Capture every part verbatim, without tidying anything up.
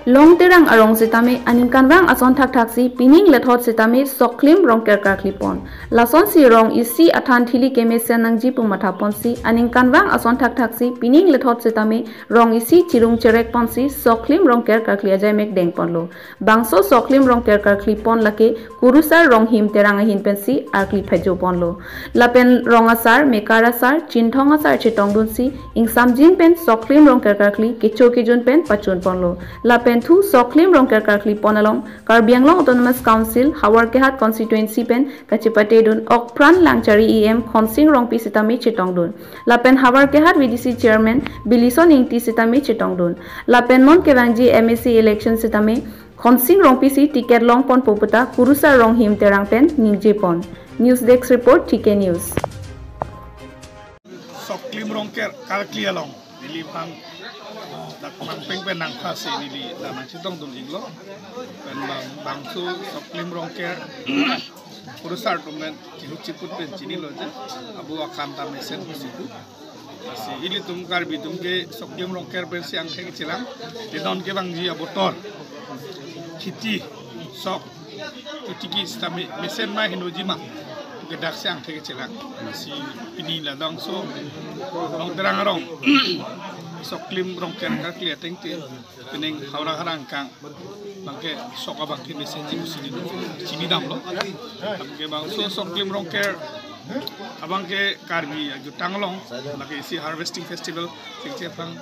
Long Terang arong sitame aningkanvang ason thakthaksi pining lethot sitame Soklim Rongker karkli pon. Lasonsi rong isi athan thili kemesen nangji pu matha ponsi aningkanvang ason thakthaksi pining lethot sitame rong isi chirung cherek ponsi Soklim Rongker karkli ajaimek deng ponlo. Bangso Soklim Rongker karkli pon lake Kurusar Ronghim Terang ahin pensi arkli phajo ponlo. Lapen rong asar, mekar asar, chinthong asar chetongdunsi ingsamjin pen Soklim Rongker karkli kecho kejun pen pachun ponlo. Lapen thu Soklim Rongker karkli pon along Karbi Anglong Autonomous Council Howraghat constituency pen kachepatedun Okpran Langchari E M Khonsing Rongpi sitame chetongdun. Lapen Howraghat V D C chairman Bilison Ingti sitame chetongdun. Lapen non kevangji M A C election sitame Khonsing Rongpi si ticket long ponpo puta Kurusar Ronghim Terang pen ningje pon. News Desk Report, T K News. Soklim Rongker karkli along neli bang dak bang peng pen nangpha si neli dak nangchetongdun iklo. Pen bang bangso Soklim Rongker Kurusar atum pen chihut chiput pen chinilo je abo akan ta mesen pusi pu. Lasi ilitum Karbi atum ke Soklim Rongker pensi angthek chelang. Te non kevangji abotor khiti sok tutiki sitame mesen ma henoji ma kedaksi angthek chelang. Lasi pini labangso Long Terang arong Soklim Rongker karkli ateng te pining Howraghat angkang bangke sok abangke mesenji pusi dino chinidamlo. Abangke bangso Soklim Rongker abangke Karbi ajutang along lake isi harvesting festival singsi aphan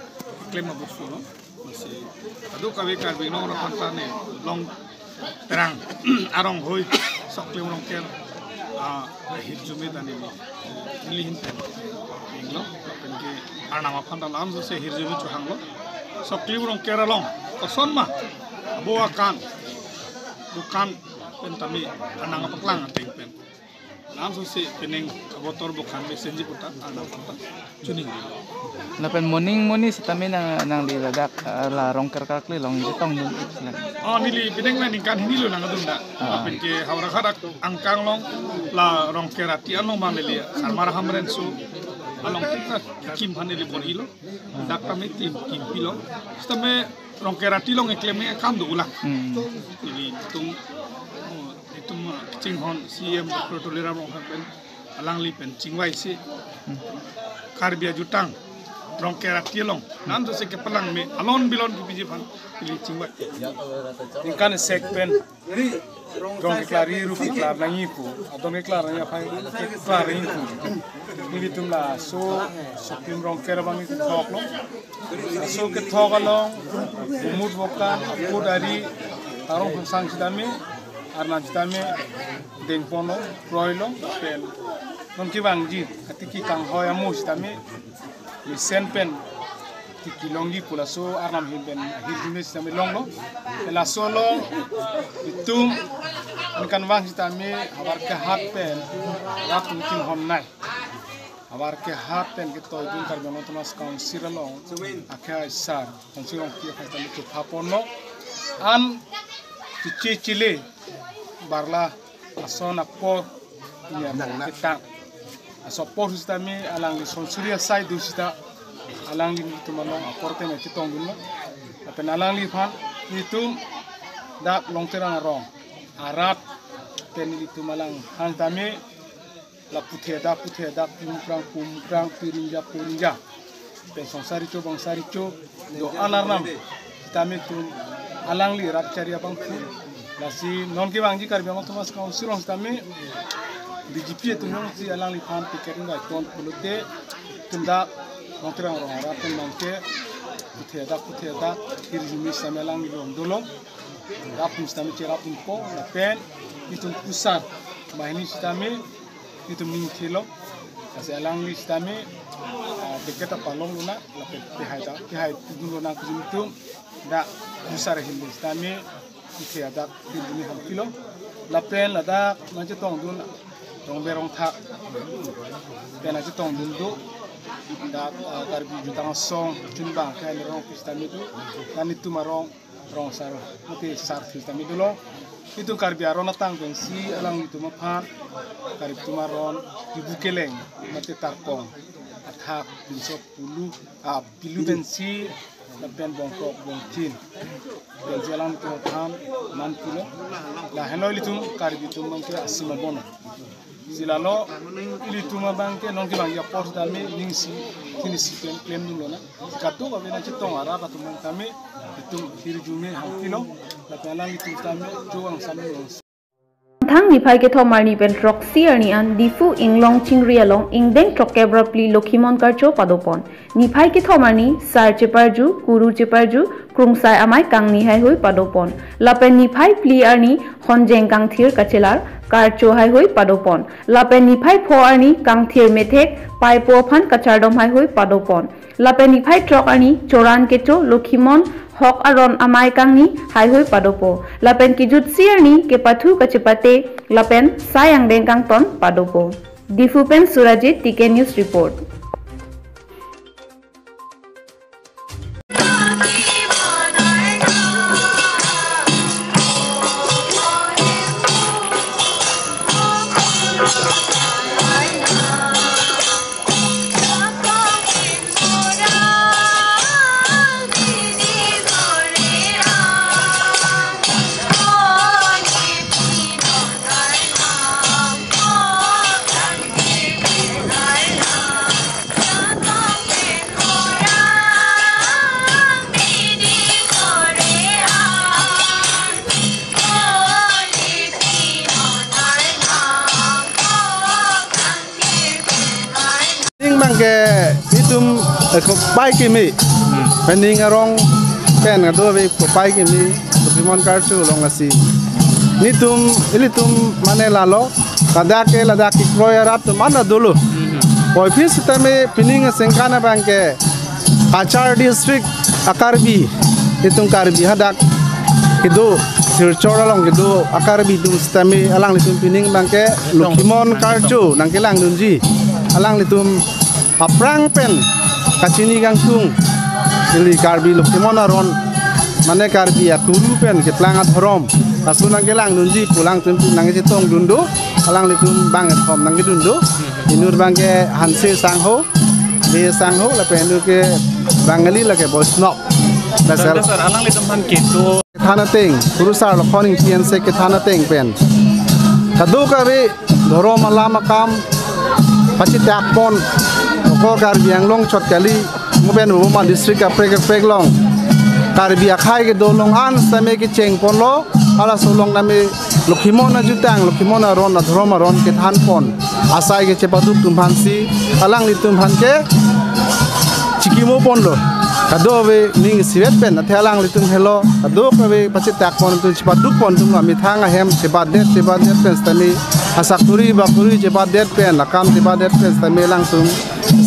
klem abuslo. Lasi kadokave Karbi Anglong arat aphan ta ne Long Terang arong hoi Soklim Rongker ahirjume ta neli neli ahin pen inglo. Penke Arnam aphan ta lam se hirjume chohanglo. Soklim Rongker along koson ma abo akan dukan pen tame Arnam apaklang ateng pen lam se pining abotor bukan mesenji puta Arnam aphan ta chuning. Lapen moning moni sitame nang nangli ladak, eh, la Rongker karkli along chetongdun ik lang. Oh, neli pining la ningkan hini lo nangdun dak. Ah. Penke Howraghat angkang along la Rongker ati along bang neli Sarmar Hamren su along kita kim han neli pon ilo. Dak tame tim kim pilo. Sitame Rongker ati along eklem akam do-o lang. Hmm. Nelitum, oh, itum, ah, chinghon C E M Doctor Tuliram Ronghang pen alangli pen chingvai si Karbi ajutang Rongker ati along nang to se kepalang me alon bilon kepiji aphan ili chingvai. Ningkan sek pen rong keklar ri ru keklar nangji pu, adon keklar nangji aphan keklar nangji pu. Nelitum laso Soklim Rongker abang neli thoklo. Laso kethok along bumut bokan aput ari arong hangsang sitame Arnam sitame dengponlo, kroilo, pen non kevangji atiki kanghoi amu sitame mesen pen tiki longji pu laso Arnam ahin pen ahirjume sitame longlo. Laso along itum ningkan vang sitame Howraghat pen rat ningkan honnai. Howraghat pen ketoidun Karbi Anglong Autonomous Council along akhei asar Khonsing Rongpi akhei sitame chuphaponlo. An chichi chile barla ason apor niya nang na ketang. Aso apor sitame alangli son suri asai do sita alangli nelitum along apor tame chetongdunlo. Lapen alangliphan nelitum dak Long Terang arong arat pen nelitum alangphan tame la puthe dak puthe dak pumukrang pumukrang pirinja pirinja pen songsari cho bangsari cho do-an Arnam sitame itum alangli rat chari abang pu. Lasi non kevangji Karbi Anglong Autonomous Council along sitame B J P atum alongsi alangliphan ticket ingvai ton pulote itum dak Long Terang arong arat pen nangke puthe dak puthe dak hirjume sitame alangli along dolo. Rat atum sitame cherap atumpo lapen itum kusar banghini sitame itum ning thelo. Lasi alangli sitame, ah, ticket ta palonglonang lapen pehai ta pehai dun lonang kejun itum dak kusar ahin sitame ithe adak dun dun ham pilo. Lapen ladak nangchetongdun rongber rongthak pen nangchetongdun do dak, ah, Karbi jutang asong chunbang ke rong sitame do. Nelitum arong rong sar mate sar thil tame dolo. Itum Karbi aron atang pensi alanglitum aphan Karbi atum aron ibu keleng mate tarkong athak pinso pulu, ah, pilu pensi lapen bongkrok bongthin Jalan ke than man kilo. Lahenlo ilitum Karbi atum abangke asim abon. Si lalo ilitum abangke nonke bang ya por tame ningsi, ningsi pen klemdunlonang. Kadokave nangchetong arat atum abang tame itum hirjume hangkilo. Lapen alanglitum tame chuang samlo. Thang niphai kethom arni pen throksi arni an Diphu Inglong chingri along ingdeng throkkep ra phli Lokhimon karcho padopon. Niphai kethom arni sar cheparju, kuru cheparju, krungsai amei kangni haihui padopon. Lapen niphai phli arni honjeng kangthir kachelar, karcho haihui padopon. Lapen niphai pho arni kangthir methek, paipo aphan kachardom haihui padopon. Lapen niphai throk arni choran kecho Lokhimon hok aron amei kangni haihui padopo. Lapen kejutsi arni kepathu kachepate lapen sai angdeng kangton padopo. Diphu pen Surajit, T K News Report. Ning abangke itum, eh, kopai kimi. Pen ning arong pen kadokave kopai kimi. Lokhimon karcho along asi. Nitum, ilitum mane lalo. Ladak ke, ladak kekroi arat atum mana dolo. Puvoiphit sitame pining aningkan abangke Cachar district a-Karbi, itum Karbi hadak kedo, Silchar along kedo a-Karbi atum sitame alanglitum pining abangke Lokhimon karcho nangkelangdunji. Alanglitum aphrang pen kachini kangtung, ili Karbi Lokhimon aron, mane Karbi akuru pen keplang adhorom, laso nangkelangdunji pu alangtum nangchetongdun do. Alanglitum bang kethom nangkedun do. Inut abangke Hanse sangho, Bey sangho, lapen inut ke Bengali lake Vaishnav. Dasar. Sir, alanglitum aphan kedo kethan ateng, Kurusar Lokhon Ingti anse kethan ateng pen kadokave dhorom alam akam pachitakpon, oko Karbi Anglong chot kali, mo pen Boma district kaprek kaprek along Karbi akhei kedo along an sitame kechengponlo, halaso along name Lokhimon ajutang, Lokhimon aron, adhorom aron kethanpon asai kechepaduk atum aphansi alanglitum aphan ke chikimoponlo. Kadokave ning isivet pen, athe alanglitum helo, kadokave pachitakpon atum, chepadukpon atumlo, methang ahem chebadet, chebadet pen sitame, asakuri bakuri chebadet pen, akam chebadet pen sitame alangtum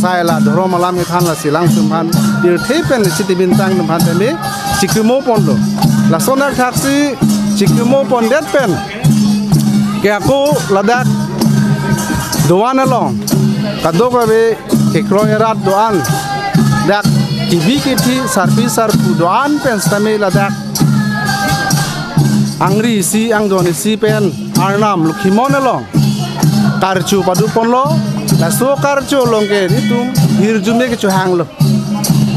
sai la dhorom alam kethan lasi alangtum aphan pirthe pen chiti bintang atum aphan tame chikimoponlo. Lason thakthaksi chikimopondet pen ke ako ladak doan along kadokave kekroi arat doan, dak kebi kephi, sarpi sarpo doan pen sitame ladak angri isi angdon isi pen Arnam Lokhimon along karcho padoponlo. Laso karcho along ke netum hirjume kechohanglo.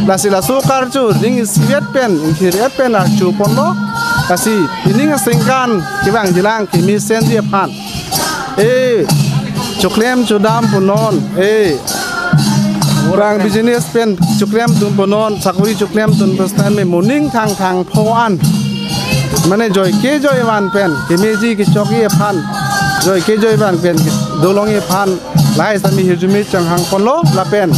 Lasi laso karcho ning isivet pen, ingthir-et pen archoponlo. Lasi pining aningkan kevangjilang kemesenji aphan, e, choklem chodam punon, e, orang business pen choklemdun punon, sakuri choklemdun punon, me moning thangthang pho an, mane joike joivan pen kemeji kechokji aphan, joike joivan pen dolongji aphan, lahai sitame hirjume chohangponlo. Lapen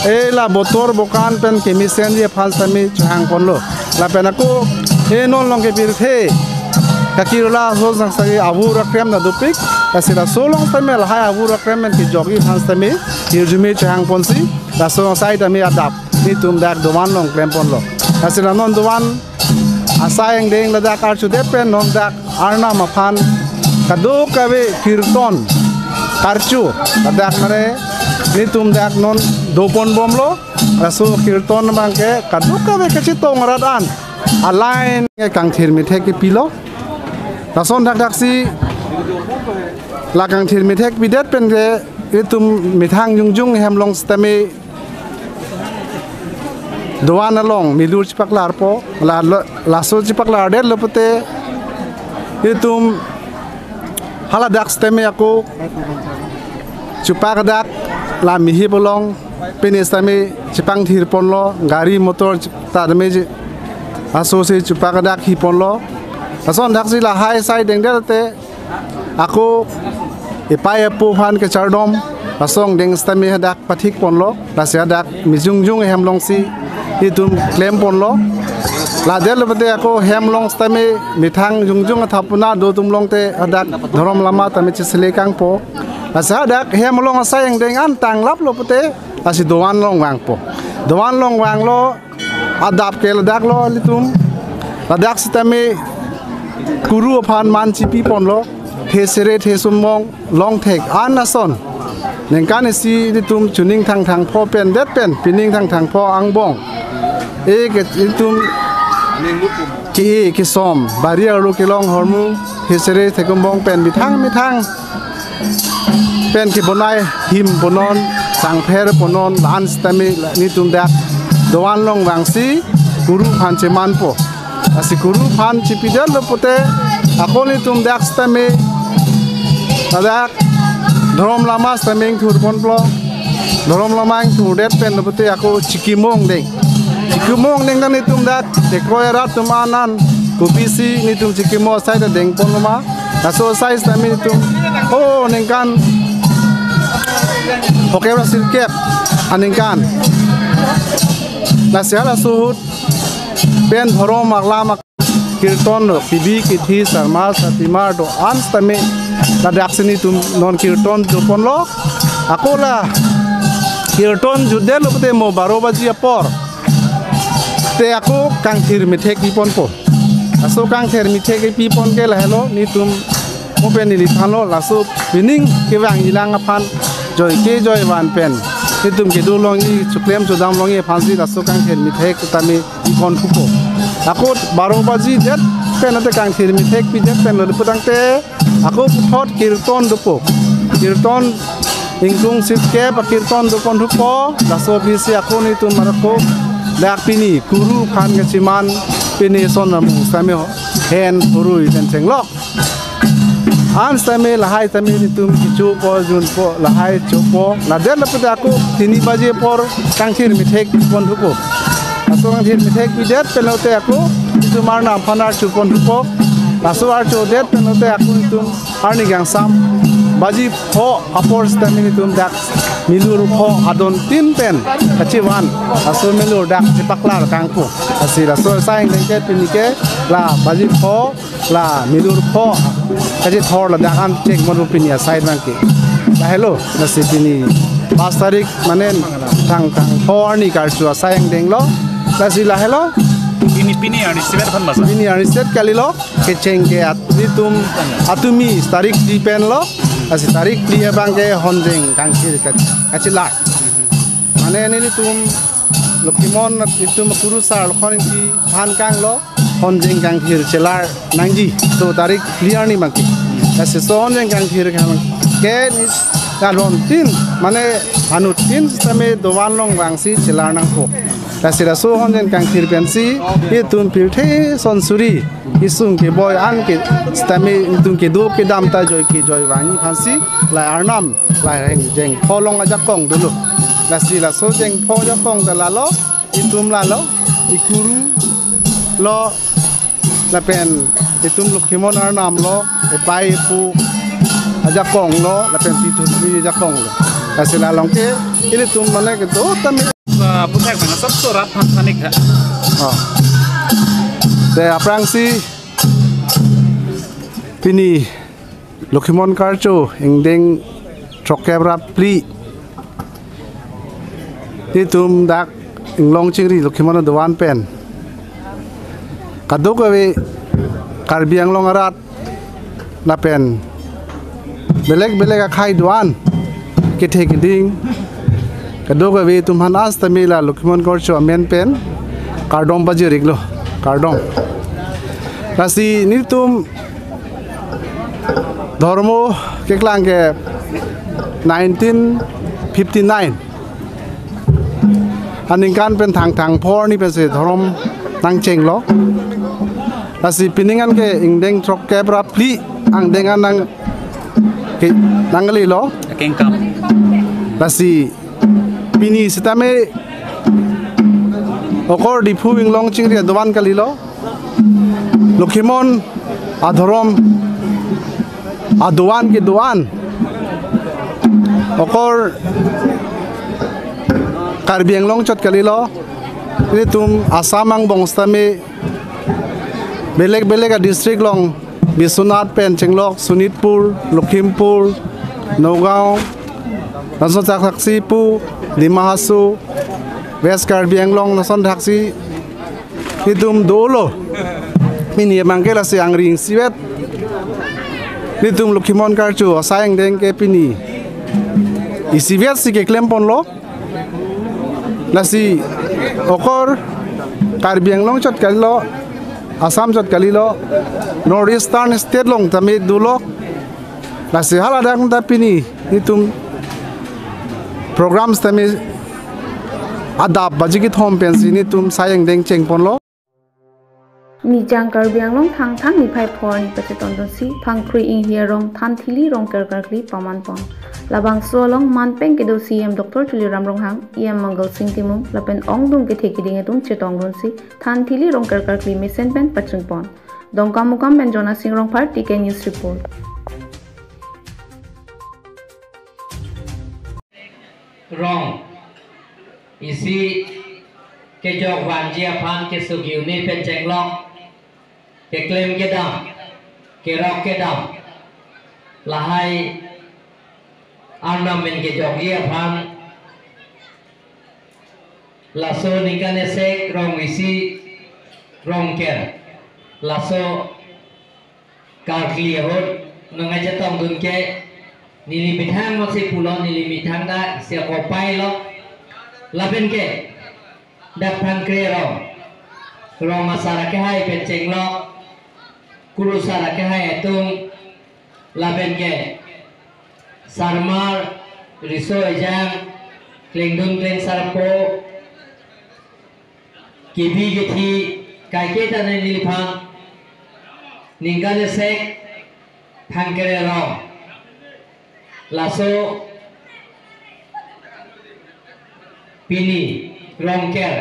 e la botor bokan pen kemesenji aphan sitame chohangponlo. Lapen ako e non along kepirthe kakirla so sang sagi avur akrem na dopik, lasi laso along sitame lahai avur akrem pen kejokji aphan sitame hirjume chohangponsi, laso asai tame adap netum dak doan along klemponlo. Lasi la non doan asai angdeng ladak archodet pen non dak Arnam aphan kadokave kirton karcho ladak mane netum dak non doponbomlo. Laso kirton abangke kadokave kachetong arat an a-line kangthir methek kepilo. Lason thakthaksi la kangthir methek pidet pen ke itum methang jongjong hem along sitame doan along milur chepaklarpo, la, la, laso chepaklardet lo pute itum haladak sitame ako chupak dak la mihip along pine sitame chepangthir ponlo, gari motor ta tame je aso si chupak dak hi ponlo. Lason thaksi lahai asai dengdet te ako ipei apo aphan kechardom, lason deng sitame hadak pathik ponlo, lasi hadak mijungjung hem alongsi itum klem ponlo. Ladet lo pute ako hem along sitame methang jongjung athapuna do atum along te hadak dhorom lama tame chesele kangpo. Lasi hadak hem along asai angdeng an tanglap lo pute, lasi doan along vangpo. Doan along vanglo, adap ke ladak lo ilitum. Ladak sitame kuru aphan man chipi ponlo, the sere the sumong, longthek an ason. Ningkan isi ilitum chuning thangthang pho pen det pen, pining thangthang pho angbong. E ke ilitum ke e kesom, bari arlo kelong ahormu, the sere the kumbong pen methang methang pen kebonai him ponon, sangpher ponon, la-an sitame la nelitum dak doan along vangsi kuru aphan chemanpo. Lasi kuru aphan chipidet lo pute ako nelitum dak sitame ladak dhorom lama sitame ingthur ponpo. Dhorom lama ingthurdet pen lo pute ako chikimo angdeng. Chikimo angdeng ta nelitum dak tekroi arat atum an an kopisi nelitum chikimo asai ta deng ponlo ma. Laso asai sitame nelitum, o, ningkan phokep ra sirkep aningkan. Lasi halaso ahut pen dhorom alam ak-, kirton lo, kibi kithi sarma satimar do-an sitame ladak si nelitum non kirton do ponlo. Ako la kirton jutdet lo pute mo baro baji apor te ako kangthir methek pi ponpo. Laso kangthir methek pi pon ke lahelo, nelitum mo pen neli thanlo, laso pining kevang ilang aphan joike joivan pen nelitum kedo longji, chuklem chudam longji aphansi laso kangthir methek tame pi ponthupo. Ako baro baji det pen ate kangthir methek pidet pen lo putangte ako puthot kirton dopo. Kirton ingkung sirkep akirton do ponthupo. Laso aphi si ako nelitum arko dak pini kuru aphan kacheman, pini son amung sitame hen hurui pen chenglok an sitame lahai sitame nelitum kechopo junpo, lahai chopo. Ladet lo pute ako tini baji apor kangthir methek ponthupo. Laso kangthir methek pidet pen lote ako nelitum Arnam aphan archo ponthupo. Laso archodet pen lote ako nelitum arni kangsam baji pho apor sitame nelitum dak milur pho adon tin pen kachevan. Laso milur dak chepaklar kangpo. Lasi laso asai angdeng ke pini ke la baji pho, la milur pho kachethor ladak an chek mon pini asai abang ke. Lahelo, lasi pini pas tarik mane thangthang pho arni karcho asai angdeng lo. Lasi lahelo. Pini, pini arni seven aphan basa. Pini arni set kalilo. Kecheng ke at-, nelitum atumi tarik phli pen lo. Lasi tarik phli abang ke honjeng kangthir kach-, kachelar. Mane nelitum Lokhimon nelitum kuru sar Lokhon Ingti aphan kanglo honjeng kangthir chelar nangji. So tarik phli arni abang ke. Lasi so honjeng kangthir kang ke ni alon tin mane anut tin sitame doan along vangsi chelar nangpo. Lasi laso honjeng kangthir pensi itum pirthe son suri isung keboi an ke sitame itum kedo kedam ta joike joi vangji aphansi la Arnam la reng jengpho along ajakong dolo. Lasi laso jengpho ajakong ta lalo, itum lalo, ikuru lo, lapen itum Lokhimon Arnam lo, ipei ipo ajakong lo, lapen pithutri ajakong lo. Lasi la along ke ilitum mane kedo tame. Ah, puthak mana sab surat phan phanik ha. Oh. Te aphrangsi pini Lokhimon karcho ingdeng throkkep ra phli. Nelitum dak inglong chingri Lokhimon doan pen kadokave Karbi Anglong arat lapen belek belek akhei doan kethe keding kadokave atum aphan an sitame la Lokhimon karcho amen pen kardom pajir-iklo, kardom. Lasi nelitum dhormo keklang ke nineteen fifty-nine. aningkan pen Thangthang pho arni pensi dhorom nangchenglo. Lasi pining an ke ingdeng throkkep ra phli angdeng an nang ke nangkalilo. Akengkam. Lasi pini sitame okor Diphu inglong chingri adovan kalilo. Lokhimon adhorom adovan kedovan okor Karbi Anglong chot kalilo. Ilitum Assam angbong sitame belek belek a district along Biswanath pen chenglok Sonitpur, Lakhimpur, Nagaon, lason thakthaksi pu, Dima Hasao, West Karbi Anglong lason thaksi itum dolo. Pini abang ke lasi angri isivet. Ilitum Lokhimon karcho asai angdeng ke pini isivet si keklem ponlo. Lasi okor Karbi Anglong chot kalilo, Assam chot kalilo, North Eastern state along tame dolo. Lasi hala adang ta pini itum program sitame adap baji kethom pensi itum sai angdeng cheng ponlo. Nijang Karbi Anglong Thangthang niphai pho arni pachetongdunsi Phangkhrui Inghi arong Thanthili Rongker karkli paman pon. Labangso along manpeng kedo C E M Doctor Tuliram Ronghang, E M Mangal Sing Timung lapen ongdung kethe keding atum chetongdunsi Thanthili Rongker karkli mesen pen pachun pon. Dongkamukam pen Jona Sing Rongphar, T K News Report. Rong isi kejok vanji aphan kesuk unit pen chenglok, keklem kedam, kerok kedam, lahai arnam pen kejokji aphan laso ningkan esek rong isi Rongker laso karkli ahut nangchetongdun ke neli methang masi pulo, neli methang ta isi akopai lo. Lapen ke dak Phangkre rong, rong asar akehai pen chenglok, kurusar akehai atum, lapen ke sarmar, riso ejang, klengdun klengsarpo, kebi kethi, kaike ta neliphan ningkan esek Phangkre rong laso pini Rongker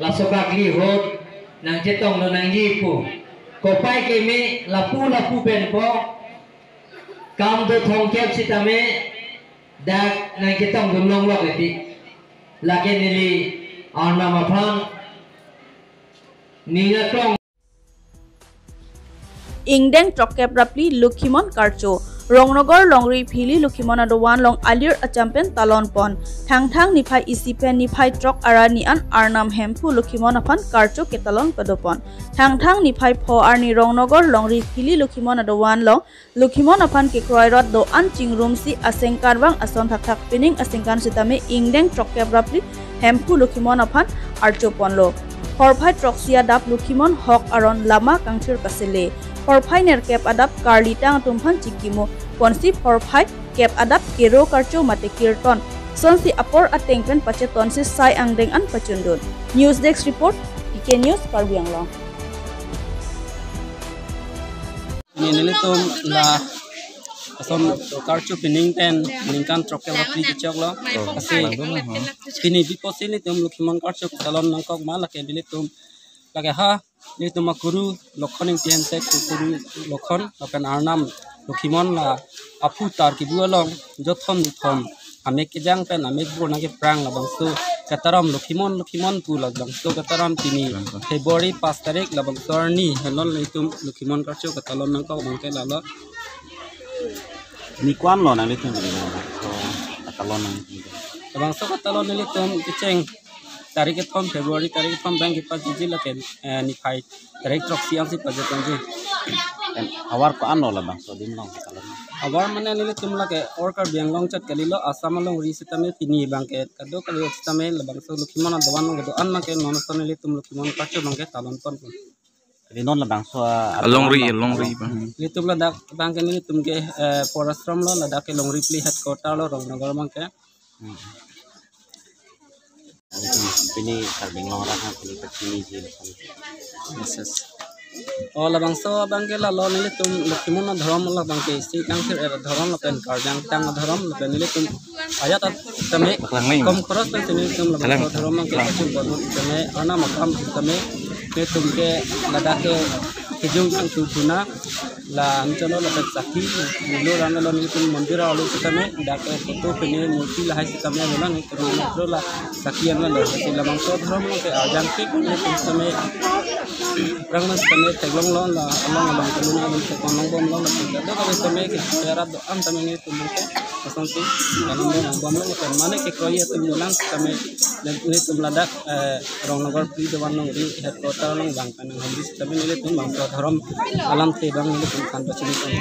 laso karkli ahut nangchetongdun nangji pu kopai keme lapu lapu pen po kam do thomkep sitame dak nangchetongdun longlok eti. Lake neli arnam aphan ning aklong. Ingdeng throkkep ra phli Lokhimon karcho. Rongnogor Longri Phili Lokhimon adovan along alir acham pen talon pon. Thangthang niphai isi pen niphai throk arni an arnam Hemphu Lokhimon aphan karcho ketalon padopon. Thangthang niphai pho arni Rongnogor Longri Phili Lokhimon adovan along Lokhimon aphan kekroi rot do-an chingrumsi asengkan vang ason thakthak pining asengkan sitame ingdeng throkkep ra phli Hemphu Lokhimon aphan archo ponlo. Phorphai throksi adap Lokhimon hok aron lama kangthir kasele. Phorphai nerkep adap karlitang atum aphan chikimo ponsi phorphai kep adap kero karcho mate kirton sonsi apor ateng pen pachetonsi sai angdeng an pachundun. News Desk Report, T K News, Karbi Anglong. Pini nelitum la ason karcho pining pen ningkan throkkep ra phli kechoklo. Lasi pini biposi nelitum Lokhimon karcho ketalon nangkok ma lake nelitum lake ha nelitum akuru Lokhon Ingti Hemsek, akuru Lokhon lapen arnam Lokhimon la aphu tar kibu along jothom nithom amek kejang pen amek bor nangkeprang labangso ketaram Lokhimon Lokhimon pu labangso ketaram pini February pas tarik labangso arni henlo nelitum Lokhimon karcho ketalon nangkok abang ke lalo. Ni ko-an lo nanglitum pini labangso ketalon nang? Labangso ketalon nelitum kecheng tarik kethom February tarik kethom abang kepajiji lake, eh, niphai tarik throksi ansi pajetonji. Em, havar ko-an lo labangso adim along ketalon? Havar mane nelitum lake okor Karbi Anglong chot kalilo, Assam alongri sitame pini abang ke kadokave sitame labangso Lokhimon adovan along kedo-an abang ke non ason nelitum Lokhimon karcho abang ke talon pon. Jadi non labangso a-, alongri, alongri abang. Nelitum ladak abang ke nelitum ke, eh, Por Ashram lo, ladak ke Longri Phli headquarter lo, Rongnogor abang ke. Hmm. Pini Karbi Anglong arat aphan pini pachini ji lapen message. O labangso abang ke lalo nelitum Lokhimon adhorom labang ke isi kangthir er adhorom lapen Karbi angtang adhorom lapen nelitum ajat tame Paklang nai. Kom koros pen nelitum labangso Paklang. Adhorom abang ke Paklang. Kachung bonut tame arnam akam tame nelitum ke ladak ke kejung kangtu thuna la ancholo lapen sakhi nilo rang lo nelitum mondir alo sitame dak ke photo pine murti lahai sitame lo nang terus lo la sakhi an lo si labangso adhorom ke arjang ke nelitum tame rang mas tame theklong lo la along along keluna along ke konong bom lo la ke do kami tame ke serat do an tame nelitum ke pasang si konong bom bom lo ke mane ke kroye tum lang tame dan nelitum ladak eh, Rongnagar Pri Dewan Nongri headquarter along bang kanang handi sitame nelitum bangso adhorom alamthe abang nelitum kan pachini kan.